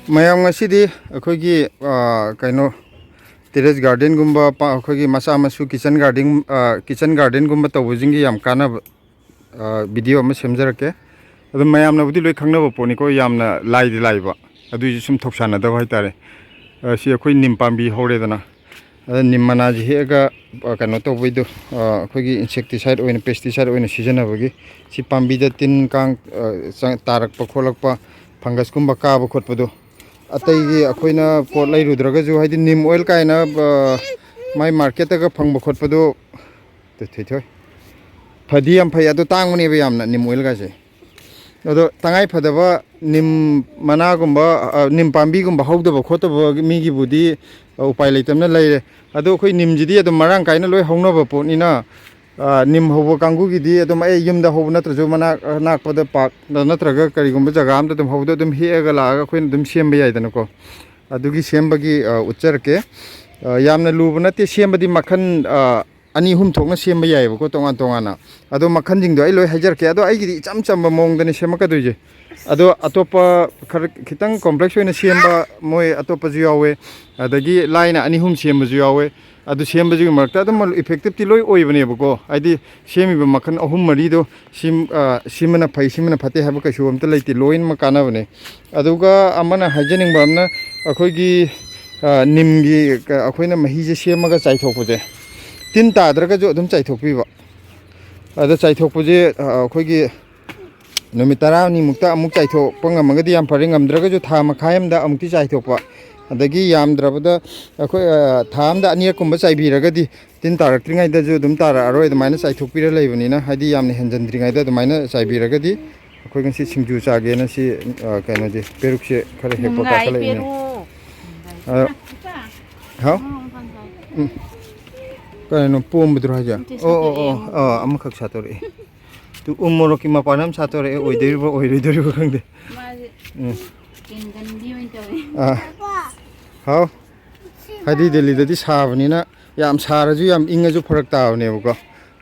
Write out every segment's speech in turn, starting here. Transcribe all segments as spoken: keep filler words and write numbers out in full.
ꯃꯌꯥꯝ, ꯉꯁꯤꯗꯤ ꯑꯩꯈꯣꯏꯒꯤ, ꯑ, ꯀꯩꯅꯣ, terrace garden ꯒꯨꯝꯕ, ꯄ-, ꯑꯩꯈꯣꯏꯒꯤ ꯃꯆꯥ ꯃꯁꯨ kitchen garden, ꯑ, kitchen garden ꯒꯨꯝꯕ ꯇꯧꯕꯁꯤꯡꯒꯤ ꯌꯥꯝ ꯀꯥꯟꯅꯕ, ꯑ, video ꯑꯃ ꯁꯦꯝꯖꯔꯛꯀꯦ꯫ ꯑꯗꯨ ꯃꯌꯥꯝꯅꯕꯨꯗꯤ ꯂꯣꯏ ꯈꯪꯅꯕ ꯄꯣꯠꯅꯤꯀꯣ, ꯌꯥꯝꯅ ꯂꯥꯏꯗꯤ ꯂꯥꯏꯕ, ꯑꯗꯨꯏꯁꯨ ꯁꯨꯝ ꯊꯧꯁꯥꯅꯗꯕ ꯍꯥꯏꯇꯥꯔꯦ꯫ ꯑ, ꯁꯤ ꯑꯩꯈꯣꯏ ꯅꯤꯝ ꯄꯥꯝꯕꯤ ꯍꯧꯔꯦꯗꯅ, ꯑꯗ ꯅꯤꯝ ꯃꯅꯥꯁꯤ ꯍꯦꯛꯑꯒ, ꯑ, ꯀꯩꯅꯣ ꯇꯧꯕꯩꯗꯣ, ꯑ, ꯑꯩꯈꯣꯏꯒꯤ insecticide ꯑꯣꯏꯅ, pesticide ꯑꯣꯏꯅ ꯁꯤꯖꯤꯟꯅꯕꯒꯤ, ꯁꯤ ꯄꯥꯝꯕꯤꯗ ꯇꯤꯟ ꯀꯥꯡ, ꯑ, ꯆꯪ-, ꯇꯥꯔꯛꯄ ꯈꯣꯠꯂꯛꯄ, fungus ꯀꯨꯝꯕ ꯀꯥꯕ ꯈꯣꯠꯄꯗꯣ, ꯑꯇꯩꯒꯤ ꯑꯩꯈꯣꯏꯅ ꯄꯣꯠ ꯂꯩꯔꯨꯗ꯭ꯔꯒꯁꯨ, ꯍꯥꯏꯗꯤ ꯅꯤꯝ oil ꯀꯥꯏꯅ, ꯑ, ꯃꯥꯏ market ꯇꯒ ꯐꯪꯕ ꯈꯣꯠꯄꯗꯣ, ꯇꯨ, ꯊꯣꯏ, ꯊꯣꯏ꯫ ꯐꯗꯤ ꯌꯥꯝ ꯐꯩ, ꯑꯗꯣ ꯇꯥꯡꯕꯅꯦꯕ ꯌꯥꯝꯅ ꯅꯤꯝ oil ꯒꯥꯁꯦ꯫ ꯑꯗꯣ ꯇꯉꯥꯏ ꯐꯗꯕ ꯅꯤꯝ ꯃꯅꯥꯒꯨꯝꯕ, ꯑ, ꯅꯤꯝ ꯄꯥꯝꯕꯤꯒꯨꯝꯕ ꯍꯧꯗꯕ ꯈꯣꯠꯇꯕ ꯃꯤꯒꯤꯕꯨꯗꯤ, ꯑ, ꯎꯄꯥꯏ ꯂꯩꯇꯕꯅ ꯂꯩꯔꯦ꯫ ꯑꯗꯣ ꯑꯩꯈꯣꯏ ꯅꯤꯝꯁꯤꯗꯤ ꯑꯗꯨꯝ ꯃꯔꯥꯡ ꯀꯥꯏꯅ ꯂꯣꯏ ꯍꯧꯅꯕ ꯄꯣꯠꯅꯤꯅ, ꯑ, ꯅꯤꯝ ꯍꯧꯕ ꯀꯥꯡꯕꯨꯒꯤꯗꯤ ꯑꯗꯨꯝ ꯑꯩ ꯌꯨꯝꯗ ꯍꯧꯕ ꯅꯠꯇ꯭ꯔꯁꯨ ꯃꯅꯥꯛ ꯑꯅꯛꯄꯗ park ꯅꯠꯇ꯭ꯔꯒ ꯀꯔꯤꯒꯨꯝꯕ ꯖꯒꯥ ꯑꯝꯗ ꯑꯗꯨꯝ ꯍꯧꯕꯗꯣ ꯑꯗꯨꯝ ꯍꯦꯛꯑꯒ ꯂꯥꯛꯑꯒ ꯑꯩꯈꯣꯏꯅ ꯑꯗꯨꯝ ꯁꯦꯝꯕ ꯌꯥꯏꯗꯅꯀꯣ꯫ ꯑꯗꯨꯒꯤ ꯁꯦꯝꯕꯒꯤ, ꯑ, ꯎꯠꯆꯔꯛꯀꯦ꯫ ꯑ, ꯌꯥꯝꯅ ꯂꯨꯕ ꯅꯠꯇꯦ ꯁꯦꯝꯕꯗꯤ, ꯃꯈꯜ, ꯑ, ꯑꯅꯤ ꯑꯍꯨꯝ ꯊꯣꯛꯅ ꯁꯦꯝꯕ ꯌꯥꯏꯑꯕꯀꯣ, ꯇꯣꯉꯥꯟ ꯇꯣꯉꯥꯟꯅ꯫ ꯑꯗꯣ ꯃꯈꯜꯁꯤꯡꯗꯣ ꯑꯩ ꯂꯣꯏ ꯍꯥꯏꯖꯔꯛꯀꯦ꯫ ꯑꯗꯣ ꯑꯩꯒꯤꯗꯤ ꯏꯆꯝ ꯆꯝꯕ ꯃꯑꯣꯡꯗꯅꯦ ꯁꯦꯝꯃꯛꯀꯗꯣꯏꯁꯦ꯫ ꯑꯗꯣ ꯑꯇꯣꯞꯄ ꯈꯔ ꯈꯤꯇꯪ complex ꯑꯣꯏꯅ ꯁꯦꯝꯕ ꯃꯣꯏ ꯑꯇꯣꯞꯄꯁꯨ ꯌꯥꯎꯋꯦ, ꯑꯗꯒꯤ ꯂꯥꯏꯅ ꯑꯅꯤ ꯑꯍꯨꯝ ꯁꯦꯝꯕꯁꯨ ꯌꯥꯎꯋꯦ꯫ ꯑꯗꯨ ꯁꯦꯝꯕꯁꯤꯒꯤ ꯃꯔꯛꯇ ꯑꯗꯨꯝ effective ꯇꯤ ꯂꯣꯏ ꯑꯣꯏꯕꯅꯦꯕꯀꯣ, ꯍꯥꯏꯗꯤ ꯁꯦꯝꯃꯤꯕ ꯃꯈꯜ ꯑꯍꯨꯝ ꯃꯔꯤꯗꯣ ꯁꯤ, ꯑ, ꯁꯤꯃꯅ ꯐꯩ, ꯁꯤꯃꯅ ꯐꯠꯇꯦ ꯍꯥꯏꯕ ꯀꯩꯁꯨ ꯑꯝꯇ ꯂꯩꯇꯦ, ꯂꯣꯏꯅꯃꯛ ꯀꯥꯟꯅꯕꯅꯦ꯫ ꯑꯗꯨꯒ ꯑꯃꯅ ꯍꯥꯏꯖꯅꯤꯡꯕ ꯑꯃꯅ, ꯑꯩꯈꯣꯏꯒꯤ, ꯑ, ꯅꯤꯝꯒꯤ ꯀ-, ꯑꯩꯈꯣꯏꯅ ꯃꯍꯤꯁꯦ ꯁꯦꯝꯃꯒ ꯆꯥꯏꯊꯣꯛꯄꯁꯦ, ꯇꯤꯟ ꯇꯥꯗ꯭ꯔꯒꯁꯨ ꯑꯗꯨꯝ ꯆꯥꯏꯊꯣꯛꯄꯤꯕ꯫ ꯑꯗ ꯆꯥꯏꯊꯣꯛꯄꯁꯦ, ꯑ, ꯑꯩꯈꯣꯏꯒꯤ ꯅꯨꯃꯤꯠ ꯇꯔꯥꯅꯤꯃꯨꯛꯇ ꯑꯃꯨꯛ ꯆꯥꯏꯊꯣꯛꯄ ꯉꯝꯃꯒꯗꯤ ꯌꯥꯝ ꯐꯔꯦ, ꯉꯝꯗ꯭ꯔꯒꯁꯨ ꯊꯥ ꯃꯈꯥꯏ ꯑꯃꯗ ꯑꯃꯨꯛꯇꯤ ꯆꯥꯏꯊꯣꯛꯄ꯫ ꯑꯗꯒꯤ ꯌꯥꯝꯗ꯭ꯔꯕꯗ ꯑꯩꯈꯣꯏ, ꯑ, ꯊꯥ ꯑꯃꯗ ꯑꯅꯤꯔꯛꯀꯨꯝꯕ ꯆꯥꯏꯕꯤꯔꯒꯗꯤ ꯇꯤꯟ ꯇꯥꯔꯛꯇ꯭ꯔꯤꯉꯩꯗꯁꯨ ꯑꯗꯨꯝ ꯇꯥꯔꯛꯑꯔꯣꯏ, ꯑꯗꯨꯃꯥꯏꯅ ꯆꯥꯏꯊꯣꯛꯄꯤꯔ ꯂꯩꯕꯅꯤꯅ, ꯍꯥꯏꯗꯤ ꯌꯥꯝꯅ ꯍꯦꯟꯖꯟꯗ꯭ꯔꯤꯉꯩꯗ ꯑꯗꯨꯃꯥꯏꯅ ꯆꯥꯏꯕꯤꯔꯒꯗꯤ꯫ ꯑꯩꯈꯣꯏ ꯉꯁꯤ ꯁꯤꯡꯖꯨ ꯆꯥꯒꯦꯅ ꯁꯤ, ꯑ, ꯀꯩꯅꯣꯁꯦ, ꯄꯦꯔꯨꯛꯁꯦ ꯈꯔ ꯍꯦꯛꯄ ꯅꯨꯡꯉꯥꯏ ꯀꯥꯈꯠꯂꯛꯏꯅꯦ꯫ ꯄꯦꯔꯨꯛ꯫ ꯑ, ꯍꯥꯎ? ꯎꯝ꯫ ꯀꯩꯅꯣ, ꯄꯣꯝꯕꯗꯨꯔꯣ ꯍꯥꯏꯁꯦ? ꯅꯠꯇꯦ, ꯑꯣ, ꯑꯣ, ꯑꯣ, ꯁꯥꯠꯇꯣꯔꯛꯑꯦ꯫ ꯑꯥ, ꯑꯃꯈꯛ ꯁꯥꯠꯇꯣꯔꯛꯑꯦ꯫ ꯇꯨ, ꯎ ꯃꯣꯔꯣꯛꯀꯤ ꯃꯄꯥꯟ ꯑꯃ ꯁꯥꯠꯇꯣꯔꯛꯑꯦ, ꯑꯣꯏꯗꯣꯏꯔꯤꯕ꯭ꯔꯥ ꯑꯣꯏꯔꯣꯏꯗꯣꯔꯤꯕ꯭ꯔꯥ ꯈꯪꯗꯦ꯫ ꯃꯥꯁꯦ ꯎꯝ꯫ ꯀꯦꯟꯒꯟꯕꯤ ꯑꯣꯏꯅ ꯇꯧꯋꯦ꯫ ꯑꯥ꯫ ꯍꯥꯎ? ꯍꯥꯏꯗꯤ ꯗꯦꯜꯂꯤꯗꯗꯤ ꯁꯥꯕꯅꯤꯅ, ꯌꯥꯝ ꯁꯥꯔꯁꯨ ꯌꯥꯝ ꯏꯪꯉꯁꯨ ꯐꯔꯛ ꯇꯥꯕꯅꯦꯕꯀꯣ꯫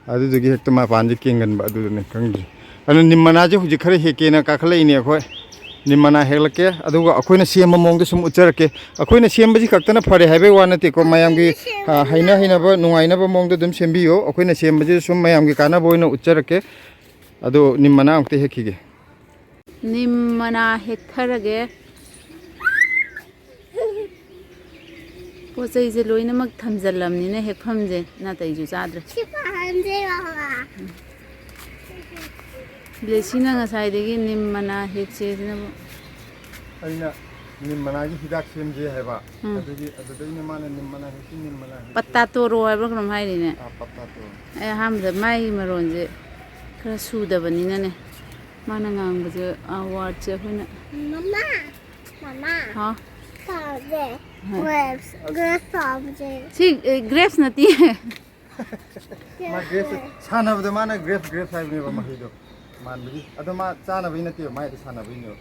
ꯑꯗꯨꯗꯨꯒꯤ ꯍꯦꯛꯇ ꯃꯄꯥꯟꯁꯦ ꯀꯦꯟꯒꯟꯕ, ꯑꯗꯨꯗꯨꯅꯦ ꯈꯪꯗ꯭ꯔꯤ꯫ ꯑꯗꯨ ꯅꯤꯝ ꯃꯅꯥꯁꯦ ꯍꯧꯖꯤꯛ ꯈꯔ ꯍꯦꯛꯀꯦꯅ ꯀꯥꯈꯠꯂꯛꯏꯅꯦ ꯑꯩꯈꯣꯏ꯫ ꯅꯤꯝ ꯃꯅꯥ ꯍꯦꯛꯂꯛꯀꯦ, ꯑꯗꯨꯒ ꯑꯩꯈꯣꯏꯅ ꯁꯦꯝꯕ ꯃꯑꯣꯡꯗꯣ ꯁꯨꯝ ꯎꯠꯆꯔꯛꯀꯦ꯫ ꯑꯩꯈꯣꯏꯅ ꯁꯦꯝꯕꯁꯤ ꯈꯛꯇꯅ ꯐꯔꯦ ꯍꯥꯏꯕꯩ ꯋꯥ ꯅꯠꯇꯦꯀꯣ, ꯃꯌꯥꯝꯒꯤ, ꯑ, ꯍꯩꯅ ꯍꯩꯅꯕ, ꯅꯨꯡꯉꯥꯏꯅꯕ ꯃꯑꯣꯡꯗ ꯑꯗꯨꯝ ꯁꯦꯝꯕꯤꯌꯨ꯫ ꯑꯩꯈꯣꯏꯅ ꯁꯦꯝꯕꯁꯤ ꯁꯨꯝ ꯃꯌꯥꯝꯒꯤ ꯀꯥꯟꯅꯕ ꯑꯣꯏꯅ ꯎꯠꯆꯔꯛꯀꯦ꯫ ꯑꯗꯣ ꯅꯤꯝ ꯃꯅꯥ ꯑꯃꯨꯛꯇ ꯍꯦꯛꯈꯤꯒꯦ꯫ ꯅꯤꯝ ꯃꯅꯥ ꯍꯦꯛꯊꯔꯒꯦ꯫ ꯄꯣꯠ ꯆꯩꯁꯦ ꯂꯣꯏꯅꯃꯛ ꯊꯝꯖꯜꯂꯝꯅꯤꯅ ꯍꯦꯛꯐꯝꯁꯦ ꯅꯥꯇꯩꯁꯨ ꯆꯥꯗ꯭ꯔꯦ꯫ ꯁꯤ ꯄꯥꯟꯁꯦ ꯕꯕꯥ꯫ ꯕ꯭ꯂꯦꯁꯤꯅ ꯉꯁꯥꯏꯗꯒꯤ ꯅꯤꯝ ꯃꯅꯥ ꯍꯦꯛꯁꯦꯁꯤꯅꯕꯨ꯫ ꯑꯩꯅ ꯅꯤꯝ ꯃꯅꯥꯒꯤ ꯍꯤꯗꯥꯛ ꯁꯦꯝꯁꯦ ꯍꯥꯏꯕ꯫ ꯎꯝ꯫ ꯑꯗꯨꯒꯤ, ꯑꯗꯨꯗꯩꯅ ꯃꯥꯅ ꯅꯤꯝ ꯃꯅꯥ ꯍꯦꯛꯁꯤ, ꯅꯤꯝ ꯃꯅꯥ ꯍꯦꯛꯁꯤ꯫ ꯄꯠꯇꯥ ꯇꯣꯔꯣ ꯍꯥꯏꯕ꯭ꯔꯥ ꯀꯩꯅꯣꯝ ꯍꯥꯏꯔꯤꯅꯦ꯫ ꯑꯥ, ꯄꯠꯇꯥ ꯇꯣꯔꯣ꯫ ꯑꯩ ꯑꯍꯥꯟꯕꯗ ꯃꯥꯒꯤ ꯃꯔꯣꯟꯁꯦ ꯈꯔ ꯁꯨꯗꯕꯅꯤꯅꯅꯦ, ꯃꯥꯅ ꯉꯥꯡꯕꯁꯦ, ꯑꯥ, ꯋꯥꯔꯗꯁꯦ ꯑꯩꯈꯣꯏꯅ ꯃꯃꯥ! ꯃꯃꯥ! ꯍꯥꯎ? ꯄꯥꯝꯗꯦ꯫ ꯍꯣꯏ꯫ Grapes, grapes ꯄꯥꯝꯗꯦ꯫ ꯁꯤ, ꯑꯦ, grapes ꯅꯠꯇꯦ꯫ ꯃꯥ grapes, ꯁꯥꯟꯅꯕꯗ ꯃꯥꯅ grapes, grapes ꯍꯥꯏꯕꯅꯦꯕ ꯃꯍꯩꯗꯣ꯫ ꯃꯥꯟꯕꯒꯤ꯫ ꯑꯗꯣ ꯃꯥ ꯆꯥꯅꯕꯩ ꯅꯠꯇꯦꯕ, ꯃꯥꯏꯗꯣ ꯁꯥꯟꯅꯕꯩꯅꯦꯕ꯫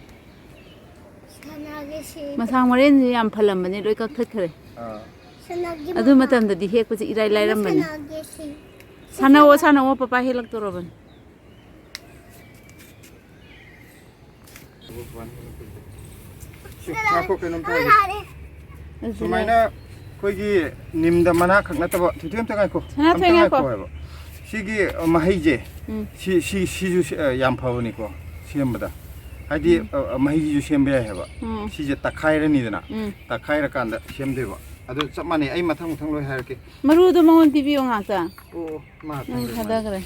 ꯁꯥꯟꯅꯒꯦ ꯁꯤ꯫ ꯃꯁꯥ ꯃꯔꯦꯟꯁꯦ ꯌꯥꯝ ꯐꯜꯂꯝꯕꯅꯦ, ꯂꯣꯏ ꯀꯛꯊꯠꯈ꯭ꯔꯦ꯫ ꯑꯥ꯫ ꯁꯥꯟꯅꯒꯦ ꯑꯗꯨ ꯃꯃꯥ꯫ ꯃꯇꯝꯗꯗꯤ ꯍꯦꯛꯄꯁꯦ ꯏꯔꯥꯏ ꯂꯥꯏꯔꯝꯕꯅꯦ꯫ ꯁꯥꯟꯅꯒꯦ ꯁꯤ꯫ ꯁꯥꯟꯅꯧꯋꯣ, ꯁꯥꯟꯅꯧꯋꯣ, ꯄꯄꯥ ꯍꯦꯜꯂꯛꯇꯣꯔꯕꯅꯤ꯫ ꯁꯤ, ꯉꯥꯏꯈꯣ, ꯀꯩꯅꯣꯝꯇ ꯍꯥꯏꯒꯦ꯫ ꯑꯗꯨꯅꯦ꯫ ꯁꯨꯃꯥꯏꯅ ꯑꯩꯈꯣꯏꯒꯤ ꯅꯤꯝꯗ ꯃꯅꯥ ꯈꯛ ꯅꯠꯇꯕ, ꯊꯣꯏꯊꯣꯏ ꯑꯝꯇ ꯉꯥꯏꯈꯣ꯫ ꯁꯅꯥꯊꯣꯏ ꯑꯝꯇ ꯉꯥꯏꯈꯣ꯫ ꯉꯥꯏꯈꯣ ꯍꯥꯏꯕ꯫ ꯁꯤꯒꯤ, ꯑ, ꯃꯍꯩꯁꯦ, ꯎꯝ꯫ ꯁꯤ, ꯁꯤ, ꯁꯤꯁꯨ ꯁꯤ, ꯑ, ꯌꯥꯝ ꯐꯕꯅꯤꯀꯣ, ꯁꯦꯝꯕꯗ꯫ ꯍꯥꯏꯗꯤ, ꯎꯝ꯫ ꯑ, ꯑ, ꯃꯍꯩꯁꯤꯁꯨ ꯁꯦꯝꯕ ꯌꯥꯏ ꯍꯥꯏꯕ꯫ ꯎꯝ꯫ ꯁꯤꯁꯦ ꯇꯛꯈꯥꯏꯔꯅꯤꯗꯅ, ꯎꯝ꯫ ꯇꯛꯈꯥꯏꯔꯀꯥꯟꯗ ꯁꯦꯝꯗꯣꯏꯕ꯫ ꯑꯗꯣ ꯆꯞ ꯃꯥꯟꯅꯩ, ꯑꯩ ꯃꯊꯪ ꯃꯊꯪ ꯂꯣꯏ ꯍꯥꯏꯔꯛꯀꯦ꯫ ꯃꯔꯨꯗꯣ ꯃꯉꯣꯟ ꯄꯤꯕꯤꯌꯣ ꯉꯥꯛꯇ꯫ ꯑꯣ, ꯑꯣ, ꯃꯥ ꯅꯪ ꯊꯝꯈ꯭ꯔꯦ, ꯃꯥ꯫ ꯊꯥꯗꯈ꯭ꯔꯦ꯫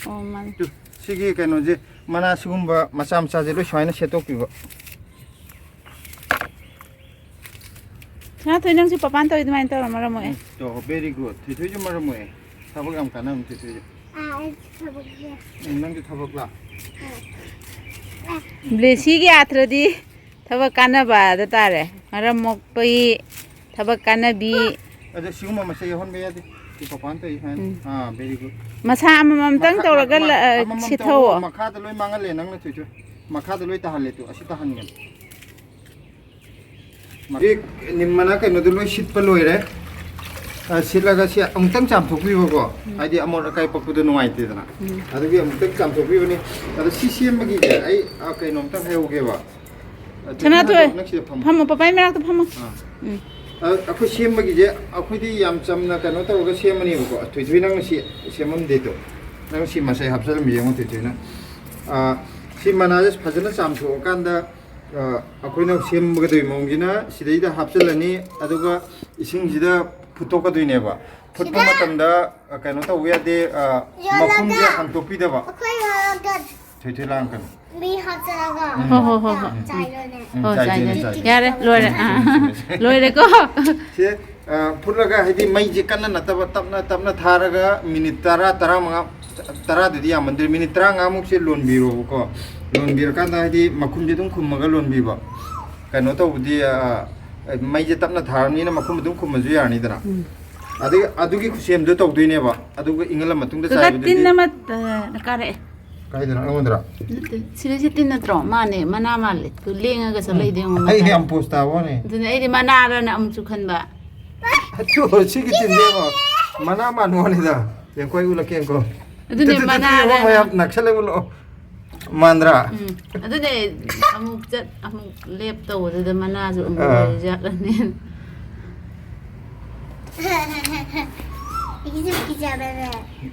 ꯑꯣ, ꯃꯥꯅꯦ꯫ ꯇꯨ, ꯁꯤꯒꯤ ꯀꯩꯅꯣꯁꯦ, ꯃꯅꯥ ꯁꯤꯒꯨꯝꯕ ꯃꯆꯥ ꯃꯆꯥꯁꯦ ꯂꯣꯏ ꯁꯨꯃꯥꯏꯅ ꯁꯦꯠꯇꯣꯛꯄꯤꯕ꯫ ꯁꯅꯥꯊꯣꯏ, ꯅꯪꯁꯨ ꯄꯄꯥꯟ ꯇꯧꯔꯤ ꯑꯗꯨꯃꯥꯏꯅ ꯇꯧꯔ ꯃꯔꯝ ꯃꯣꯛꯑꯦ꯫ ꯎꯝ, ꯇꯣ, very good꯫ ꯊꯣꯏꯊꯣꯏꯁꯨ ꯃꯔꯝ ꯃꯣꯛꯑꯦ꯫ ꯊꯕꯛ ꯌꯥꯝ ꯀꯥꯟꯅꯕꯅꯤ ꯊꯣꯏꯊꯣꯏꯁꯨ꯫ ꯑꯥ, ꯑꯩ ꯊꯕꯛꯁꯦ꯫ ꯎꯝ, ꯅꯪꯁꯨ ꯊꯕꯛꯂꯥ? ꯑꯥ꯫ ꯕ꯭ꯂꯦꯁꯤꯒꯤ ꯑꯥꯊ꯭ꯔꯗꯤ ꯊꯕꯛ ꯀꯥꯟꯅꯕ ꯑꯗꯨ ꯇꯥꯔꯦ꯫ ꯃꯔꯝ ꯃꯣꯛꯄꯒꯤ ꯊꯕꯛ ꯀꯥꯟꯅꯕꯤ꯫ ꯑꯗꯣ ꯁꯤꯒꯨꯝꯕ ꯃꯆꯩ ꯌꯥꯎꯍꯟꯕ ꯌꯥꯗꯦ꯫ ꯁꯤ ꯄꯄꯥꯟ ꯇꯧꯔꯤ ꯁꯨꯃꯥꯏꯅ꯫ ꯎꯝ꯫ ꯑꯥ, very good꯫ ꯃꯁꯥ ꯑꯃꯃꯝꯇꯪ ꯃꯈꯥ-, ꯇꯧꯔꯒ ꯃ-, ꯂ-, ꯑ, ꯑꯃꯃꯝ ꯁꯤꯠꯊꯧꯑꯣ꯫ ꯇꯧꯑꯣ꯫ ꯃꯈꯥꯗ ꯂꯣꯏ ꯃꯥꯡꯍꯜꯂꯦ ꯅꯪꯅ ꯊꯣꯏꯊꯣꯏ꯫ ꯃꯈꯥꯗ ꯂꯣꯏ ꯇꯥꯍꯜꯂꯦ ꯇꯨ꯫ ꯑꯁꯤ ꯇꯥꯍꯟꯒꯅꯨ꯫ ꯍꯧꯖꯤꯛ ꯅꯤꯝ ꯃꯅꯥ ꯀꯩꯅꯣꯗꯣ ꯂꯣꯏ ꯁꯤꯠꯄ ꯂꯣꯏꯔꯦ꯫ ꯑ, ꯁꯤꯠꯂꯒ ꯁꯤ ꯑꯃꯨꯛꯇꯪ ꯆꯥꯝꯊꯣꯛꯄꯤꯕꯀꯣ꯫ ꯎꯝ꯫ ꯍꯥꯏꯗꯤ ꯑꯃꯣꯠ ꯑꯀꯥꯏ ꯄꯛꯄꯗꯣ ꯅꯨꯡꯉꯥꯏꯇꯦꯗꯅ꯫ ꯎꯝ꯫ ꯑꯗꯨꯒꯤ ꯑꯃꯨꯛꯇꯪ ꯆꯥꯝꯊꯣꯛꯄꯤꯕꯅꯤ꯫ ꯑꯗꯣ ꯁꯤ ꯁꯦꯝꯕꯒꯤꯁꯦ ꯑꯩ, ꯑ, ꯀꯩꯅꯣꯝꯇꯪ ꯍꯥꯏꯍꯧꯒꯦꯕ꯫ ꯁꯅꯥꯊꯣꯏ, ꯅꯪ ꯁꯤꯗ ꯐꯝꯃꯣ꯫ ꯐꯝꯃꯣ, ꯄꯄꯥꯏ ꯃꯅꯥꯛꯇ ꯐꯝꯃꯣ꯫ ꯑꯥ꯫ ꯎꯝ꯫ ꯑ, ꯑꯩꯈꯣꯏ ꯁꯦꯝꯕꯒꯤꯁꯦ ꯑꯩꯈꯣꯏꯗꯤ ꯌꯥꯝ ꯆꯝꯅ ꯀꯩꯅꯣ ꯇꯧꯔꯒ ꯁꯦꯝꯃꯅꯦꯕꯀꯣ꯫ ꯊꯣꯏꯊꯣꯏ, ꯅꯪꯅ ꯁꯤ ꯁꯦꯝꯃꯝꯗꯦꯗꯣ, ꯅꯪ ꯁꯤ ꯃꯁꯥꯏ ꯍꯥꯞꯆꯜꯂꯝꯕ ꯌꯦꯡꯉꯣ, ꯊꯣꯏꯊꯣꯏꯅ꯫ ꯑ, ꯁꯤ ꯃꯅꯥꯁꯦ ꯐꯖꯅ ꯆꯥꯝꯊꯣꯛꯑꯀꯥꯟꯗ, ꯑ, ꯑꯩꯈꯣꯏꯅ ꯁꯦꯝꯒꯗꯣꯏ ꯃꯑꯣꯡꯁꯤꯅ ꯁꯤꯗꯩꯗ ꯍꯥꯞꯆꯤꯜꯂꯅꯤ, ꯑꯗꯨꯒ ꯏꯁꯤꯡꯁꯤꯗ ꯐꯨꯠꯇꯣꯛꯀꯗꯣꯏꯅꯦꯕ꯫ ꯐꯨꯠꯄ ꯁꯤꯗ? ꯃꯇꯝꯗ, ꯑ, ꯀꯩꯅꯣ ꯇꯧꯕ ꯌꯥꯗꯦ, ꯑ, ꯌꯣꯜꯂꯒ ꯃꯈꯨꯝꯁꯦ ꯍꯥꯡꯇꯣꯛꯄꯤꯗꯕ꯫ ꯑꯩꯈꯣꯏ ꯌꯣꯜꯂꯒ ꯊꯣꯏꯊꯣꯏ ꯂꯥꯡꯀꯅꯨ꯫ ꯃꯤ ꯍꯥꯞꯆꯔꯒ ꯍꯣ, ꯍꯣ, ꯍꯣ, ꯍꯣ꯫ ꯆꯥꯏꯔꯣꯅꯦ꯫ ꯎꯝ, ꯑꯣ, ꯆꯥꯏꯗꯣꯏꯅꯦ, ꯆꯥꯏꯗꯣꯏꯅꯦ꯫ ꯆꯥꯏꯗꯣꯏꯅꯦ꯫ ꯌꯥꯔꯦ, ꯂꯣꯏꯔꯦ꯫ ꯑꯥ, ꯂꯣꯏꯔꯦꯀꯣ? ꯁꯦ, ꯑ, ꯐꯨꯠꯂꯒ, ꯍꯥꯏꯗꯤ ꯃꯩꯁꯦ ꯀꯟꯅ ꯅꯠꯇꯕ, ꯇꯞꯅ ꯇꯞꯅ ꯊꯥꯔꯒ ꯃꯤꯅꯤꯠ ꯇꯔꯥ, ꯇꯔꯥꯃꯉꯥ, ꯇꯔꯥꯗꯨꯗꯤ ꯌꯥꯝꯃꯟꯗ꯭ꯔꯦ, ꯃꯤꯅꯤꯠ ꯇꯔꯥꯃꯉꯥꯃꯨꯛꯁꯦ ꯂꯣꯟꯕꯤꯔꯣꯕꯀꯣ꯫ ꯂꯣꯟꯕꯤꯔꯀꯥꯟꯗ, ꯍꯥꯏꯗꯤ ꯃꯈꯨꯝꯁꯦ ꯑꯗꯨꯝ ꯈꯨꯝꯃꯒ ꯂꯣꯟꯕꯤꯕ꯫ ꯀꯩꯅꯣ ꯇꯧꯕꯗꯤ, ꯑ, ꯃꯩꯁꯦ ꯇꯞꯅ ꯊꯥꯔꯕꯅꯤꯅ ꯃꯈꯨꯝ ꯑꯗꯨꯝ ꯈꯨꯝꯃꯁꯨ ꯌꯥꯔꯅꯤꯗꯅ꯫ ꯎꯝ꯫ ꯑꯗꯒꯤ ꯑꯗꯨꯒꯤ ꯈꯨꯠꯁꯦꯝꯗꯣ ꯇꯧꯗꯣꯏꯅꯦꯕ꯫ ꯑꯗꯨꯒ ꯏꯪꯍꯜꯂ ꯃꯇꯨꯡꯗ ꯀꯀꯥ, ꯆꯥꯏꯕꯗꯨꯗꯤ ꯇꯤꯟ ꯑꯃ, ꯑ, ꯀꯥꯔꯛꯑꯦ꯫ ꯀꯥꯏꯗꯅꯣ? ꯑꯩꯉꯣꯟꯗꯔꯣ? ꯅꯠꯇꯦ, ꯁꯤꯗꯩꯁꯤ ꯇꯤꯟ ꯅꯠꯇ꯭ꯔꯣ? ꯃꯥꯅꯦ, ꯃꯅꯥ ꯃꯥꯜꯂꯦ꯫ ꯑꯗꯨ ꯂꯦꯡꯉꯒ ꯆꯠꯂꯛꯏꯗꯤ ꯌꯦꯡꯉꯣ, ꯑꯩ ꯃꯇꯥꯏ꯫ ꯌꯥꯝ ꯄꯣꯁ ꯇꯥꯕ ꯋꯥꯅꯦ꯫ ꯑꯗꯨꯅꯦ ꯑꯩꯗꯤ ꯃꯅꯥꯔꯅ ꯑꯃꯨꯛꯁꯨ ꯈꯟꯕ꯫ ꯑꯗꯨ ꯁꯤꯒꯤ ꯇꯤꯟꯁꯦ ꯌꯦꯡꯉꯣ, ꯃꯅꯥ ꯃꯥꯟꯕ ꯋꯥꯅꯤꯗ꯫ ꯌꯦꯡꯀꯣ, ꯑꯩ ꯎꯠꯂꯛꯀꯦ, ꯌꯦꯡꯀꯣ꯫ ꯑꯗꯨꯅꯦ, ꯇꯨ, ꯇꯨ, ꯇꯨ, ꯇꯨ, ꯃꯅꯥꯔꯅ ꯌꯦꯡꯉꯣ, ꯃꯌꯥꯝ ꯅꯛꯁꯜꯂꯦ, ꯎꯠꯂꯛꯑꯣ꯫ ꯃꯥꯟꯗ꯭ꯔꯥ? ꯎꯝ, ꯑꯗꯨꯅꯦ, ꯑꯃꯨꯛ ꯆꯠ ꯑꯃꯨꯛ ꯂꯦꯞ ꯇꯧꯕꯗꯨꯗ ꯃꯅꯥꯁꯨ ꯑꯃꯨꯛ ꯑꯥ꯫ ꯑꯣꯏꯔꯤꯖꯥꯠꯂꯅꯦ꯫ ꯀꯤꯖꯨ ꯀꯤꯖꯕꯅꯦ꯫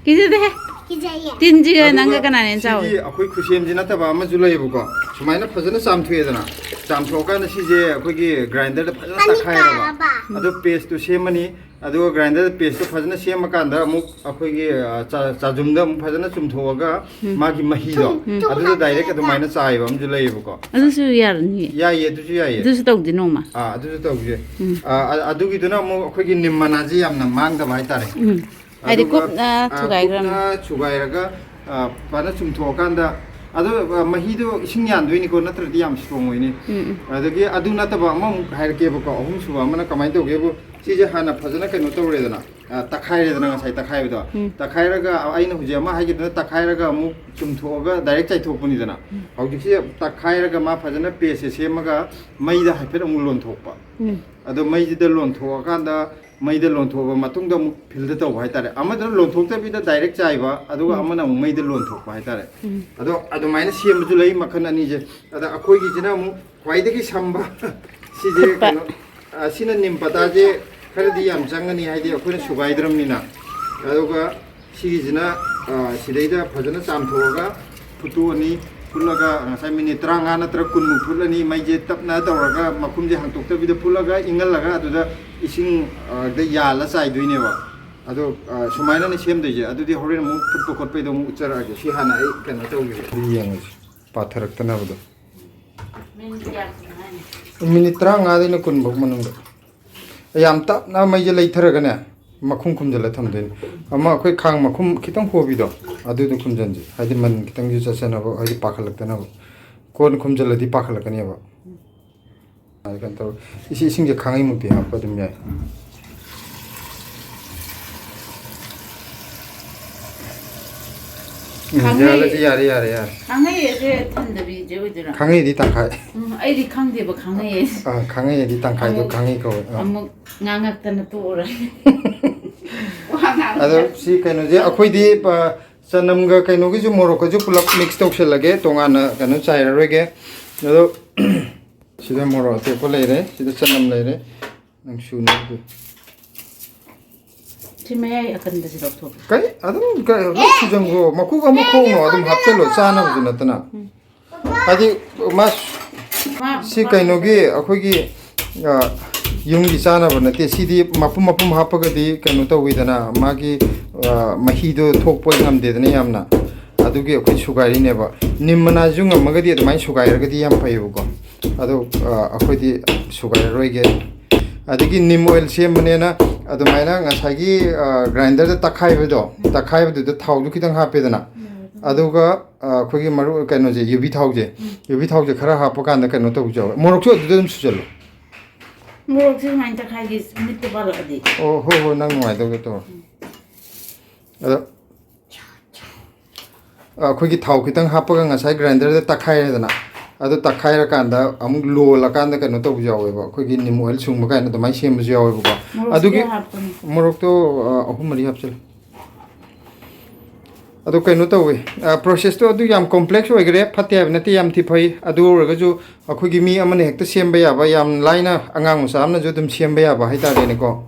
ꯀꯤꯖꯗꯦꯍꯦ꯫ ꯀꯤꯖꯩꯌꯦ꯫ ꯇꯤꯟꯁꯤꯒ ꯑꯗꯨꯒ ꯅꯪꯒ ꯀꯅꯥꯅ ꯍꯦꯟꯅ ꯆꯥꯎꯋꯤ? ꯁꯤꯒꯤ ꯑꯩꯈꯣꯏ ꯈꯨꯠꯁꯦꯝꯁꯤ ꯅꯠꯇꯕ ꯑꯃꯁꯨ ꯂꯩꯌꯦꯕꯀꯣ꯫ ꯁꯨꯃꯥꯏꯅ ꯐꯖꯅ ꯆꯥꯝꯊꯣꯛꯑꯦꯗꯅ, ꯆꯥꯝꯊꯣꯛꯑꯀꯥꯟꯗ ꯁꯤꯁꯦ ꯑꯩꯈꯣꯏꯒꯤ ꯒ꯭ꯔꯥꯏꯟꯗꯔꯗ ꯐꯖꯅ ꯃꯅꯤꯡ ꯇꯛꯈꯥꯏꯔꯕ꯫ ꯀꯥꯔꯕ? ꯑꯗꯨ ꯄꯦꯁꯇꯨ ꯁꯦꯝꯃꯅꯤ꯫ ꯑꯗꯨꯒ ꯒ꯭ꯔꯥꯏꯟꯗꯔꯗ ꯄꯦꯁꯇꯨ ꯐꯖꯅ ꯁꯦꯝꯃꯀꯥꯟꯗ ꯑꯃꯨꯛ ꯑꯩꯈꯣꯏꯒꯤ, ꯑ, ꯆ-, ꯆꯥꯖꯨꯝꯗ ꯑꯃꯨꯛ ꯐꯖꯅ ꯆꯨꯝꯊꯣꯛꯑꯒ ꯃꯥꯒꯤ ꯃꯍꯤꯗꯣ ꯊꯨꯝ, ꯊꯨꯝ ꯑꯗꯨꯗ ꯗꯥꯏꯔꯦꯛ ꯍꯥꯞꯆꯤꯜꯂꯒ꯫ ꯑꯗꯨꯃꯥꯏꯅ ꯆꯥꯏꯕ ꯑꯃꯁꯨ ꯂꯩꯌꯦꯕꯀꯣ꯫ ꯑꯗꯨꯁꯨ ꯌꯥꯔꯅꯤꯌꯦ꯫ ꯌꯥꯏꯌꯦ, ꯑꯗꯨꯁꯨ ꯌꯥꯏꯌꯦ꯫ ꯑꯗꯨꯁꯨ ꯇꯧꯁꯦ ꯅꯣꯡꯃ꯫ ꯑꯥ, ꯑꯗꯨꯁꯨ ꯇꯧꯁꯦ꯫ ꯎꯝ꯫ ꯑꯥ, ꯑ-, ꯑꯗꯨꯒꯤꯗꯨꯅ ꯑꯃꯨꯛ ꯑꯩꯈꯣꯏꯒꯤ ꯅꯤꯝ ꯃꯅꯥꯁꯦ ꯌꯥꯝꯅ ꯃꯥꯡꯗꯕ ꯍꯥꯏꯇꯥꯔꯦ꯫ ꯎꯝ꯫ ꯍꯥꯏꯗꯤ ꯑꯗꯨꯒ, ꯀꯨꯞꯅ ꯑꯥ, ꯊꯨꯒꯥꯏꯈ꯭ꯔꯅꯤ꯫ ꯀꯨꯞꯅ ꯁꯨꯒꯥꯏꯔꯒ, ꯑꯥ, ꯐꯖꯅ ꯆꯨꯝꯊꯣꯛꯑꯀꯥꯟꯗ, ꯑꯗꯣ, ꯑꯥ, ꯃꯍꯤꯗꯣ ꯏꯁꯤꯡ ꯌꯥꯟꯗꯣꯏꯅꯤꯀꯣ, ꯅꯠꯇ꯭ꯔꯗꯤ ꯌꯥꯝ ꯁ꯭ꯇꯔꯣꯡ ꯑꯣꯏꯅꯤ꯫ ꯎꯝ, ꯎꯝ꯫ ꯑꯗꯒꯤ ꯑꯗꯨ ꯅꯠꯇꯕ ꯑꯃꯃꯨꯛ ꯍꯥꯏꯔꯛꯀꯦꯕꯀꯣ, ꯑꯍꯨꯝꯁꯨꯕ ꯑꯃꯅ ꯀꯃꯥꯏꯅ ꯇꯧꯒꯦꯕꯨ, ꯁꯤꯁꯦ ꯍꯥꯟꯅ ꯐꯖꯅ ꯀꯩꯅꯣ ꯇꯧꯔꯦꯗꯅ, ꯑꯥ, ꯇꯛꯈꯥꯏꯔꯦꯗꯅ, ꯉꯁꯥꯏ ꯇꯛꯈꯥꯏꯕꯗꯣ꯫ ꯎꯝ꯫ ꯇꯛꯈꯥꯏꯔꯒ ꯑꯩꯅ ꯍꯧꯖꯤꯛ ꯑꯃ ꯍꯥꯏꯈꯤꯗꯨꯅ ꯇꯛꯈꯥꯏꯔꯒ ꯑꯃꯨꯛ ꯆꯨꯝꯊꯣꯛꯑꯒ ꯗꯥꯏꯔꯦꯛ ꯆꯥꯏꯊꯣꯛꯄꯅꯤꯗꯅ꯫ ꯍꯧꯖꯤꯛꯁꯦ ꯇꯛꯈꯥꯏꯔꯒ ꯃꯥ ꯐꯖꯅ ꯄꯦꯁꯁꯦ ꯁꯦꯝꯃꯒ ꯃꯩꯗ ꯍꯥꯏꯐꯦꯠ ꯑꯃꯨꯛ ꯂꯣꯟꯊꯣꯛꯄ꯫ ꯎꯝ꯫ ꯑꯗꯣ ꯃꯩꯁꯤꯗ ꯂꯣꯟꯊꯣꯛꯑꯀꯥꯟꯗ, ꯃꯩꯗ ꯂꯣꯟꯊꯣꯛꯑꯕ ꯃꯇꯨꯡꯗ ꯑꯃꯨꯛ ꯐꯤꯜꯗ ꯇꯧꯕ ꯍꯥꯏꯇꯥꯔꯦ꯫ ꯑꯃꯗꯨꯅ ꯂꯣꯟꯊꯣꯛꯇꯕꯤꯗ ꯗꯥꯏꯔꯦꯛ ꯆꯥꯏꯕ, ꯑꯗꯨꯒ ꯑꯃꯅ ꯑꯃꯨꯛ ꯃꯩꯗ ꯂꯣꯟꯊꯣꯛꯄ ꯍꯥꯏꯇꯥꯔꯦ꯫ ꯑꯗꯣ ꯑꯗꯨꯃꯥꯏꯅ ꯁꯦꯝꯕꯁꯨ ꯂꯩ ꯃꯈꯜ ꯑꯅꯤꯁꯦ꯫ ꯑꯗ ꯑꯩꯈꯣꯏꯒꯤꯁꯤꯅ ꯑꯃꯨꯛ ꯈ꯭ꯋꯥꯏꯗꯒꯤ ꯁꯝꯕ ꯁꯤꯁꯦ ꯀꯩꯅꯣ, ꯑ, ꯁꯤꯅ ꯅꯤꯝ ꯄꯇꯥꯁꯦ ꯈꯔꯗꯤ ꯌꯥꯝ ꯆꯪꯒꯅꯤ, ꯍꯥꯏꯗꯤ ꯑꯩꯈꯣꯏꯅ ꯁꯨꯒꯥꯏꯗ꯭ꯔꯕꯅꯤꯅ꯫ ꯑꯗꯨꯒ ꯁꯤꯒꯤꯁꯤꯅ, ꯑ, ꯁꯤꯗꯩꯗ ꯐꯖꯅ ꯆꯥꯝꯊꯣꯛꯑꯒ ꯐꯨꯠꯇꯣꯛꯑꯅꯤ꯫ ꯐꯨꯠꯂꯒ ꯉꯁꯥꯏ ꯃꯤꯅꯤꯠ ꯇꯔꯥꯃꯉꯥ ꯅꯠꯇ꯭ꯔꯒ ꯀꯨꯟꯃꯨꯛ ꯐꯨꯠꯂꯅꯤ꯫ ꯃꯩꯁꯦ ꯇꯞꯅ ꯇꯧꯔꯒ ꯃꯈꯨꯝꯁꯦ ꯍꯥꯡꯇꯣꯛꯇꯕꯤꯗ ꯐꯨꯠꯂꯒ ꯏꯪꯍꯜꯂꯒ ꯑꯗꯨꯗ ꯏꯁꯤꯡ, ꯑ, ꯗ ꯌꯥꯜꯂ ꯆꯥꯏꯗꯣꯏꯅꯦꯕ꯫ ꯑꯗꯣ, ꯑ, ꯁꯨꯃꯥꯏꯅꯅꯦ ꯁꯦꯝꯗꯣꯏꯁꯦ꯫ ꯑꯗꯨꯗꯤ ꯍꯣꯔꯦꯟ ꯑꯃꯨꯛ ꯐꯨꯠꯄ ꯈꯣꯠꯄꯩꯗꯣ ꯑꯃꯨꯛ ꯎꯠꯆꯔꯛꯑꯒꯦ꯫ ꯁꯤ ꯍꯥꯟꯅ ꯑꯩ ꯀꯩꯅꯣ ꯇꯧꯈꯤꯒꯦ꯫ ꯑꯗꯨ ꯌꯦꯡꯉꯁꯤ꯫ ꯄꯥꯊꯔꯛꯇꯅꯕꯗꯣ꯫ ꯃꯤꯅꯤꯠ ꯀꯌꯥ ꯀꯨꯏꯅ ꯍꯥꯏꯅꯤ? ꯃꯤꯅꯤꯠ ꯇꯔꯥꯃꯉꯥꯗꯩꯅ ꯀꯨꯟ ꯐꯥꯎ ꯃꯅꯨꯡꯗ꯫ ꯌꯥꯝ ꯇꯞꯅ ꯃꯩꯁꯦ ꯂꯩꯊꯔꯒꯅꯦ, ꯃꯈꯨꯝ ꯈꯨꯝꯖꯤꯜꯂ ꯊꯝꯗꯣꯏꯅꯤ꯫ ꯑꯃ ꯑꯩꯈꯣꯏ ꯈꯥꯡ ꯃꯈꯨꯝ ꯈꯤꯇꯪ ꯍꯣꯕꯤꯗꯣ, ꯑꯗꯨꯗꯣ ꯈꯨꯝꯖꯤꯟꯁꯤ꯫ ꯍꯥꯏꯗꯤ ꯃꯅꯤꯟ ꯈꯤꯇꯪꯁꯨ ꯆꯠꯆꯅꯕ, ꯍꯥꯏꯗꯤ ꯄꯥꯈꯠꯂꯛꯇꯅꯕ꯫ ꯀꯣꯟ ꯈꯨꯝꯖꯤꯜꯂꯗꯤ ꯄꯥꯈꯠꯂꯛꯀꯅꯦꯕ꯫ ꯑꯗꯨ ꯀꯩꯅꯣ ꯇꯧꯔꯣ꯫ ꯏꯁꯤ-, ꯏꯁꯤꯡꯁꯦ ꯈꯥꯡꯉꯩꯃꯨꯛꯇꯤ ꯍꯥꯞꯄ ꯑꯗꯨꯝ ꯌꯥꯏ꯫ ꯎꯝ, ꯈꯥꯡꯉꯩ-, ꯌꯥꯔꯦ, ꯌꯥꯔꯦ, ꯌꯥꯔꯦ, ꯌꯥꯔꯦ꯫ ꯈꯥꯡꯉꯩ ꯑꯁꯦ ꯊꯟꯗꯕꯤꯁꯦ ꯑꯣꯏꯗꯣꯏꯔꯥ? ꯈꯥꯡꯉꯩꯗꯤ ꯇꯪꯈꯥꯏ꯫ ꯎꯝ, ꯑꯩꯗꯤ ꯈꯪꯗꯦꯕ ꯈꯥꯡꯉꯩ ꯑꯁꯦ꯫ ꯑꯥ, ꯈꯥꯡꯉꯩꯗꯤ ꯇꯪꯈꯥꯏꯗꯣ ꯑꯃꯨꯛ, ꯈꯥꯡꯉꯩ ꯀꯧꯋꯦ꯫ ꯑꯥ꯫ ꯑꯃꯨꯛ ꯉꯥꯡꯉꯛꯇꯅ ꯇꯣꯛꯎꯔꯦ꯫ ꯋꯥ ꯉꯥꯡꯕ ꯑꯗꯣ ꯌꯥꯗꯦ꯫ ꯁꯤ ꯀꯩꯅꯣꯁꯦ ꯑꯩꯈꯣꯏꯗꯤ, ꯑ, ꯆꯅꯝꯒ ꯀꯩꯅꯣꯒꯤꯁꯨ, ꯃꯣꯔꯣꯛꯀꯁꯨ ꯄꯨꯂꯞ ꯃꯤꯛꯁ ꯇꯧꯁꯜꯂꯒꯦ, ꯇꯣꯉꯥꯟꯅ ꯀꯩꯅꯣ ꯆꯥꯏꯔꯔꯣꯏꯒꯦ꯫ ꯑꯗꯣ ꯁꯤꯗ ꯃꯣꯔꯣꯛ ꯑꯇꯦꯛꯄ ꯂꯩꯔꯦ, ꯁꯤꯗ ꯆꯅꯝ ꯂꯩꯔꯦ, ꯅꯪ ꯁꯨꯅꯕ꯫ ꯁꯤ ꯃꯌꯥꯏ ꯑꯀꯟꯕꯁꯤ ꯂꯧꯊꯣꯛꯀꯦ꯫ ꯀꯩ? ꯑꯗꯨꯝ ꯀꯩ, ꯂꯣꯏ ꯁꯨꯖꯟꯈꯣ꯫ ꯃꯀꯨꯒ ꯑꯃꯨꯛ ꯈꯣꯛꯅꯣ, ꯑꯗꯨꯝ ꯍꯥꯞꯆꯜꯂꯣ, ꯆꯥꯅꯕꯁꯨ ꯅꯠꯇꯅ꯫ ꯎꯝ꯫ ꯍꯥꯏꯗꯤ ꯃꯥ ꯃꯥ ꯁꯤ ꯃꯥ ꯀꯩꯅꯣꯒꯤ ꯑꯩꯈꯣꯏꯒꯤ, ꯑ, ꯌꯨꯝꯒꯤ ꯆꯥꯅꯕ ꯅꯠꯇꯦ꯫ ꯁꯤꯗꯤ ꯃꯄꯨꯝ ꯃꯄꯨꯝ ꯍꯥꯞꯄꯒꯗꯤ ꯀꯩꯅꯣ ꯇꯧꯋꯤꯗꯅ, ꯃꯥꯒꯤ, ꯑ, ꯃꯍꯤꯗꯣ ꯊꯣꯛꯄ ꯉꯝꯗꯦꯗꯅ ꯌꯥꯝꯅ꯫ ꯑꯗꯨꯒꯤ ꯑꯩꯈꯣꯏ ꯁꯨꯒꯥꯏꯔꯤꯅꯦꯕ꯫ ꯅꯤꯝ ꯃꯅꯥꯁꯤꯁꯨ ꯉꯝꯃꯒꯗꯤ ꯑꯗꯨꯃꯥꯏꯅ ꯁꯨꯒꯥꯏꯔꯒꯗꯤ ꯌꯥꯝ ꯐꯩꯌꯦꯕꯀꯣ꯫ ꯑꯗꯣ, ꯑ, ꯑꯩꯈꯣꯏꯗꯤ ꯁꯨꯒꯥꯏꯔꯔꯣꯏꯒꯦ꯫ ꯑꯗꯒꯤ ꯅꯤꯝ ꯑꯣꯏꯜ ꯁꯦꯝꯕꯅꯦꯅ ꯑꯗꯨꯃꯥꯏꯅ ꯉꯁꯥꯏꯒꯤ, ꯑ, ꯒ꯭ꯔꯥꯏꯟꯗꯔꯗ ꯇꯛꯈꯥꯏꯕꯗꯣ, ꯇꯛꯈꯥꯏꯕꯗꯨꯗ ꯊꯥꯎꯗꯨ ꯈꯤꯇꯪ ꯍꯥꯞꯄꯦꯗꯅ꯫ ꯑꯗꯨꯒ, ꯑ, ꯑꯩꯈꯣꯏꯒꯤ ꯃꯔꯨ ꯀꯩꯅꯣꯁꯦ, ꯌꯨꯕꯤ ꯊꯥꯎꯁꯦ, ꯌꯨꯕꯤ ꯊꯥꯎꯁꯦ ꯈꯔ ꯍꯥꯞꯄ ꯀꯥꯟꯗ ꯀꯩꯅꯣ ꯇꯧꯕꯁꯨ ꯌꯥꯎꯋꯦ꯫ ꯃꯣꯔꯣꯛꯁꯨ ꯑꯗꯨꯗ ꯑꯗꯨꯝ ꯁꯨꯖꯜꯂꯣ꯫ ꯃꯣꯔꯣꯛꯁꯦ ꯁꯨꯃꯥꯏꯅ ꯇꯛꯈꯥꯏꯒꯦ, ꯃꯤꯠꯇ ꯄꯥꯜꯂꯛꯑꯗꯤ꯫ ꯑꯣ, ꯍꯣꯏ, ꯍꯣꯏ, ꯅꯪ ꯅꯨꯡꯉꯥꯏꯇꯧꯗ ꯇꯧꯔꯣ꯫ ꯑꯗꯣ ꯑꯩꯈꯣꯏꯒꯤ ꯊꯥꯎ ꯈꯤꯇꯪ ꯍꯥꯞꯄꯒ ꯉꯁꯥꯏ ꯒ꯭ꯔꯥꯏꯟꯗꯔꯗ ꯇꯛꯈꯥꯏꯔꯦꯗꯅ꯫ ꯑꯗꯣ ꯇꯛꯈꯥꯏꯔꯀꯥꯟꯗ ꯑꯃꯨꯛ ꯂꯣꯜꯂꯀꯥꯟꯗ ꯀꯩꯅꯣ ꯇꯧꯕꯁꯨ ꯌꯥꯎꯋꯦꯕ, ꯑꯩꯈꯣꯏꯒꯤ ꯅꯤꯝ ꯑꯣꯏꯜ ꯁꯨꯡꯕ ꯀꯥꯏꯅ ꯑꯗꯨꯃꯥꯏꯅ ꯁꯦꯝꯕꯁꯨ ꯌꯥꯎꯋꯦꯕꯀꯣ꯫ ꯃꯣꯔꯣꯛꯁꯦ ꯑꯗꯨꯒꯤ ꯀꯌꯥ ꯍꯥꯞꯄꯅꯣ? ꯃꯣꯔꯣꯛꯇꯣ ꯑ, ꯑꯍꯨꯝ ꯃꯔꯤ ꯍꯥꯞꯆꯤꯜꯂꯨ꯫ ꯑꯗꯣ ꯀꯩꯅꯣ ꯇꯧꯋꯦ, ꯄ꯭ꯔꯣꯁꯦꯁꯇꯣ ꯑꯗꯨ ꯌꯥꯝ ꯀꯣꯝꯄ꯭ꯂꯦꯛꯁ ꯑꯣꯏꯈ꯭ꯔꯦ, ꯐꯠꯇꯦ ꯍꯥꯏꯕ ꯅꯠꯇꯦ, ꯌꯥꯝ ꯊꯤ ꯐꯩ꯫ ꯑꯗꯨ ꯑꯣꯏꯔꯒꯁꯨ ꯑꯩꯈꯣꯏꯒꯤ ꯃꯤ ꯑꯃꯅ ꯍꯦꯛꯇ ꯁꯦꯝꯕ ꯌꯥꯕ, ꯌꯥꯝ ꯂꯥꯏꯅ ꯑꯉꯥꯡ ꯃꯆꯥ ꯑꯃꯅꯁꯨ ꯑꯗꯨꯝ ꯁꯦꯝꯕ ꯌꯥꯕ ꯍꯥꯏꯇꯥꯔꯦꯅꯦꯀꯣ꯫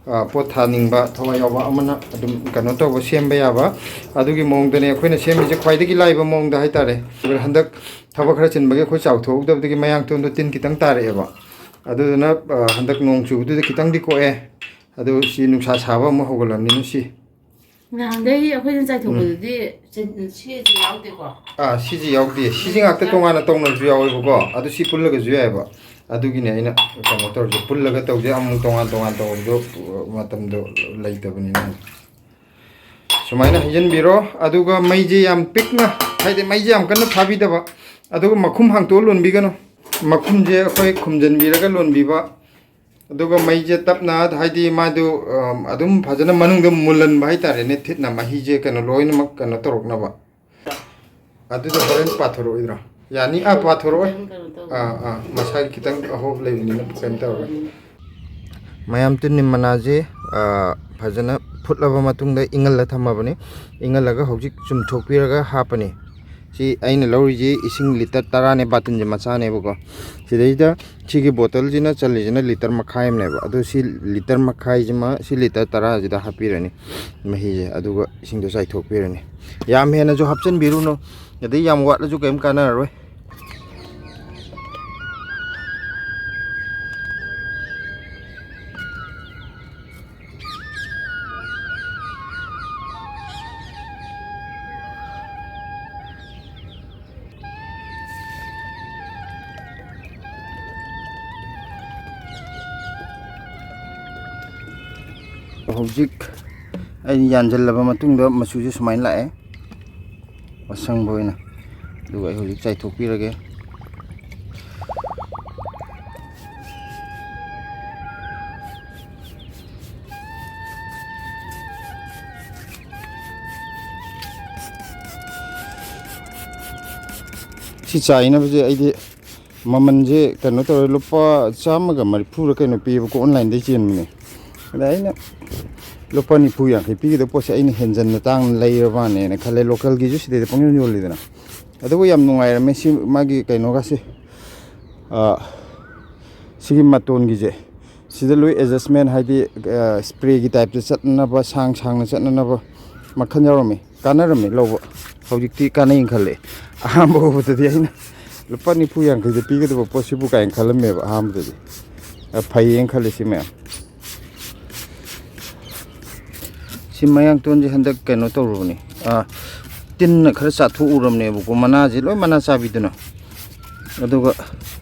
ꯑ, ꯄꯣꯠ ꯊꯥꯅꯤꯡꯕ ꯊꯋꯥꯏ ꯌꯥꯎꯕ ꯑꯃꯅ ꯑꯗꯨꯝ ꯀꯩꯅꯣ ꯇꯧꯕ, ꯁꯦꯝꯕ ꯌꯥꯕ ꯑꯗꯨꯒꯤ ꯃꯑꯣꯡꯗꯅꯦ ꯑꯩꯈꯣꯏꯅ ꯁꯦꯝꯃꯤꯁꯦ, ꯈ꯭ꯋꯥꯏꯗꯒꯤ ꯂꯥꯏꯕ ꯃꯑꯣꯡꯗ ꯍꯥꯏꯇꯥꯔꯦ꯫ ꯍꯟꯗꯛ ꯊꯕꯛ ꯈꯔ ꯆꯤꯟꯕꯒꯤ ꯑꯩꯈꯣꯏ ꯆꯥꯎꯊꯣꯛꯍꯧꯗꯕꯗꯒꯤ ꯃꯌꯥꯡꯇꯣꯟꯗꯣ ꯇꯤꯟ ꯈꯤꯇꯪ ꯇꯥꯔꯛꯑꯦꯕ꯫ ꯑꯗꯨꯗꯨꯅ ꯑ, ꯍꯟꯗꯛ ꯅꯣꯡ ꯆꯨꯕꯗꯨꯗ ꯈꯤꯇꯪꯗꯤ ꯀꯣꯛꯑꯦ꯫ ꯑꯗꯨ ꯁꯤ ꯅꯨꯡꯁꯥ ꯁꯥꯕ ꯑꯃꯨꯛ ꯍꯧꯒꯠꯂꯕꯅꯤꯅ ꯁꯤ ꯅꯍꯥꯟꯈꯩ ꯑꯩꯈꯣꯏꯅ ꯆꯥꯏꯊꯣꯛꯄꯗꯨꯗꯤ ꯆ-, ꯁꯤꯁꯨ ꯌꯥꯎꯗꯦꯀꯣ? ꯑꯥ, ꯁꯤꯁꯤ ꯌꯥꯎꯗꯦ꯫ ꯁꯤꯁꯤ ꯉꯥꯛꯇ ꯇꯣꯉꯥꯟꯅ ꯇꯧꯅꯕꯁꯨ ꯌꯥꯎꯋꯦꯕꯀꯣ꯫ ꯑꯗꯨ ꯁꯤ ꯄꯨꯜꯂꯒꯁꯨ ꯌꯥꯏꯑꯕ꯫ ꯑꯗꯨꯒꯤꯅꯦ ꯑꯩꯅ ꯀꯩꯅꯣ ꯇꯧꯔꯤꯁꯦ, ꯄꯨꯜꯂꯒ ꯇꯧꯁꯦ, ꯑꯃꯨꯛ ꯇꯣꯉꯥꯟ ꯇꯣꯉꯥꯟ ꯇꯧꯕꯗꯣ ꯃꯇꯝꯗꯣ ꯂꯩꯇꯕꯅꯤꯅ꯫ ꯁꯨꯃꯥꯏꯅ ꯍꯩꯖꯤꯟꯕꯤꯔꯣ꯫ ꯑꯗꯨꯒ ꯃꯩꯁꯦ ꯌꯥꯝ ꯄꯤꯛꯅ, ꯍꯥꯏꯗꯤ ꯃꯩꯁꯦ ꯌꯥꯝ ꯀꯟꯅ ꯊꯥꯕꯤꯗꯕ, ꯑꯗꯨꯒ ꯃꯈꯨꯝ ꯍꯥꯡꯇꯣꯛꯑ ꯂꯣꯟꯕꯤꯒꯅꯨ꯫ ꯃꯈꯨꯝꯁꯦ ꯑꯩꯈꯣꯏ ꯈꯨꯝꯖꯤꯟꯕꯤꯔꯒ ꯂꯣꯟꯕꯤꯕ꯫ ꯑꯗꯨꯒ ꯃꯩꯁꯦ ꯇꯞꯅ, ꯍꯥꯏꯗꯤ ꯃꯥꯗꯨ, ꯑꯝ, ꯑꯗꯨꯝ ꯐꯖꯅ ꯃꯅꯨꯡꯗ ꯃꯨꯜꯍꯟꯕ ꯍꯥꯏꯇꯥꯔꯦꯅꯦ, ꯊꯤꯠꯅ ꯃꯍꯤꯁꯦ ꯀꯩꯅꯣ ꯂꯣꯏꯅꯃꯛ ꯀꯩꯅꯣ ꯇꯧꯔꯛꯅꯕ꯫ ꯑꯗꯨꯗ ꯍꯣꯔꯦꯟ ꯄꯥꯊꯣꯔꯛꯑꯣꯏꯗ꯭ꯔꯣ? ꯌꯥꯅꯤ, ꯑꯥ, ꯄꯥꯊꯣꯔꯛꯑꯣꯏ꯫ ꯈꯤꯇꯪ ꯀꯩꯅꯣ ꯇꯧꯕ꯫ ꯑꯥ, ꯑꯥ, ꯃꯁꯥꯒꯤ ꯈꯤꯇꯪ ꯑꯍꯣꯕ ꯂꯩꯕꯅꯤꯅ ꯀꯩꯝ ꯇꯧꯔꯣꯏ꯫ ꯃꯌꯥꯝ ꯇꯤꯟꯅꯤꯝ ꯃꯅꯥꯁꯦ, ꯑꯥ, ꯐꯖꯅ ꯐꯨꯠꯂꯕ ꯃꯇꯨꯡꯗ ꯏꯪꯍꯜꯂ ꯊꯝꯃꯕꯅꯤ꯫ ꯏꯪꯍꯜꯂꯒ ꯍꯧꯖꯤꯛ ꯆꯨꯝꯊꯣꯛꯄꯤꯔꯒ ꯍꯥꯞꯄꯅꯤ꯫ ꯁꯤ ꯑꯩꯅ ꯂꯧꯔꯤꯁꯤ ꯏꯁꯤꯡ ꯂꯤꯇꯔ ꯇꯔꯥꯅꯦ, ꯕꯥꯇꯤꯟꯁꯦ ꯃꯆꯥꯅꯦꯕꯀꯣ꯫ ꯁꯤꯗꯩꯗ ꯁꯤꯒꯤ ꯕꯣꯇꯜꯁꯤꯅ ꯆꯜꯂꯤꯁꯤꯅ ꯂꯤꯇꯔ ꯃꯈꯥꯏ ꯑꯃꯅꯦꯕ꯫ ꯑꯗꯣ ꯁꯤ ꯂꯤꯇꯔ ꯃꯈꯥꯏꯁꯤꯃ, ꯁꯤ ꯂꯤꯇꯔ ꯇꯔꯥꯁꯤꯗ ꯍꯥꯞꯄꯤꯔꯅꯤ ꯃꯍꯤꯁꯦ, ꯑꯗꯨꯒ ꯏꯁꯤꯡꯗꯣ ꯆꯥꯏꯊꯣꯛꯄꯤꯔꯅꯤ꯫ ꯌꯥꯝ ꯍꯦꯟꯅꯁꯨ ꯍꯥꯞꯆꯤꯟꯕꯤꯔꯨꯅꯨ, ꯑꯗꯩ ꯌꯥꯝ ꯋꯥꯠꯂꯁꯨ ꯀꯔꯤꯝ ꯀꯥꯟꯅꯔꯔꯣꯏ꯫ ꯍꯧꯖꯤꯛ ꯑꯩꯅ ꯌꯥꯟꯁꯤꯜꯂꯕ ꯃꯇꯨꯡꯗ ꯃꯆꯨꯁꯦ ꯁꯨꯃꯥꯏꯅ ꯂꯥꯛꯑꯦ, ꯑꯁꯪꯕ ꯑꯣꯏꯅ꯫ ꯑꯗꯨꯒ ꯑꯩ ꯍꯧꯖꯤꯛ ꯆꯥꯏꯊꯣꯛꯄꯤꯔꯒꯦ꯫ ꯁꯤ ꯆꯥꯏꯅꯕꯁꯦ ꯑꯩꯗꯤ ꯃꯃꯜꯁꯦ ꯀꯩꯅꯣ ꯇꯧꯔꯦ, ꯂꯨꯄꯥ ꯆꯥꯝꯃꯒ ꯃꯔꯤꯐꯨꯔ ꯀꯩꯅꯣ ꯄꯤꯌꯦꯕꯀꯣ, ꯑꯣꯟꯂꯥꯏꯟꯗꯩ ꯆꯦꯟꯕꯅꯦ꯫ ꯑꯗ ꯑꯩꯅ ꯂꯨꯄꯥ ꯅꯤꯐꯨ ꯌꯥꯡꯈꯩ ꯄꯤꯒꯗꯕ ꯄꯣꯠꯁꯦ ꯑꯩꯅ ꯍꯦꯟꯖꯟꯅ ꯇꯥꯡꯅ ꯂꯩꯔꯕꯅꯦꯅ ꯈꯜꯂꯦ꯫ ꯂꯣꯀꯦꯜꯒꯤꯁꯨ ꯁꯤꯗꯩꯗ ꯄꯪꯌꯣꯟ ꯌꯣꯜꯂꯤꯗꯅ꯫ ꯑꯗꯨꯕꯨ ꯌꯥꯝ ꯅꯨꯡꯉꯥꯏꯔꯝꯃꯦ ꯁꯤ ꯃꯥꯒꯤ ꯀꯩꯅꯣꯒꯁꯦ, ꯑ, ꯁꯤꯒꯤ ꯃꯇꯣꯟꯒꯤꯁꯦ꯫ ꯁꯤꯗ ꯂꯣꯏ ꯑꯦꯗꯖꯁꯃꯦꯟ, ꯍꯥꯏꯗꯤ, ꯑ, ꯁ꯭ꯄ꯭ꯔꯦꯒꯤ ꯇꯥꯏꯞꯇ ꯆꯠꯅꯅꯕ, ꯁꯥꯡ ꯁꯥꯡꯅ ꯆꯠꯅꯅꯕ ꯃꯈꯜ ꯌꯥꯎꯔꯝꯃꯤ꯫ ꯀꯥꯟꯅꯔꯝꯃꯤ ꯂꯧꯕ꯫ ꯍꯧꯖꯤꯛꯇꯤ ꯀꯥꯟꯅꯩꯅ ꯈꯜꯂꯦ꯫ ꯑꯍꯥꯟꯕ ꯎꯕꯗꯗꯤ ꯑꯩꯅ ꯂꯨꯄꯥ ꯅꯤꯐꯨ ꯌꯥꯡꯈꯩꯗ ꯄꯤꯒꯗꯕ ꯄꯣꯠꯁꯤꯕꯨ ꯀꯥꯏꯅ ꯈꯜꯂꯝꯃꯦꯕ ꯑꯍꯥꯟꯕꯗꯗꯤ꯫ ꯑ, ꯐꯩꯌꯦꯅ ꯈꯜꯂꯦ ꯁꯤ ꯃꯌꯥꯝ꯫ ꯁꯤ ꯃꯌꯥꯡꯇꯣꯟꯁꯦ ꯍꯟꯗꯛ ꯀꯩꯅꯣ ꯇꯧꯔꯨꯕꯅꯤ꯫ ꯑ, ꯇꯤꯟꯅ ꯈꯔ ꯆꯥꯊꯣꯛꯎꯔꯕꯅꯦꯕꯀꯣ, ꯃꯅꯥꯁꯦ ꯂꯣꯏ ꯃꯅꯥ ꯆꯥꯕꯤꯗꯨꯅ꯫ ꯑꯗꯨꯒ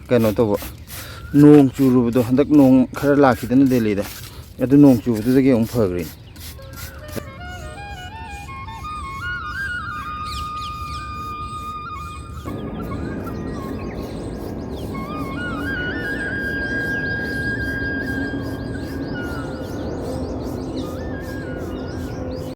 ꯀꯩꯅꯣ ꯇꯧꯕ, ꯅꯣꯡ ꯆꯨꯔꯨꯕꯗꯣ, ꯍꯟꯗꯛ ꯅꯣꯡ ꯈꯔ ꯂꯥꯛꯈꯤꯗꯅ ꯗꯦꯜꯂꯤꯗ, ꯑꯗꯨ ꯅꯣꯡ ꯆꯨꯕꯗꯨꯗꯒꯤ ꯑꯃꯨꯛ ꯐꯈ꯭ꯔꯦꯅꯦ꯫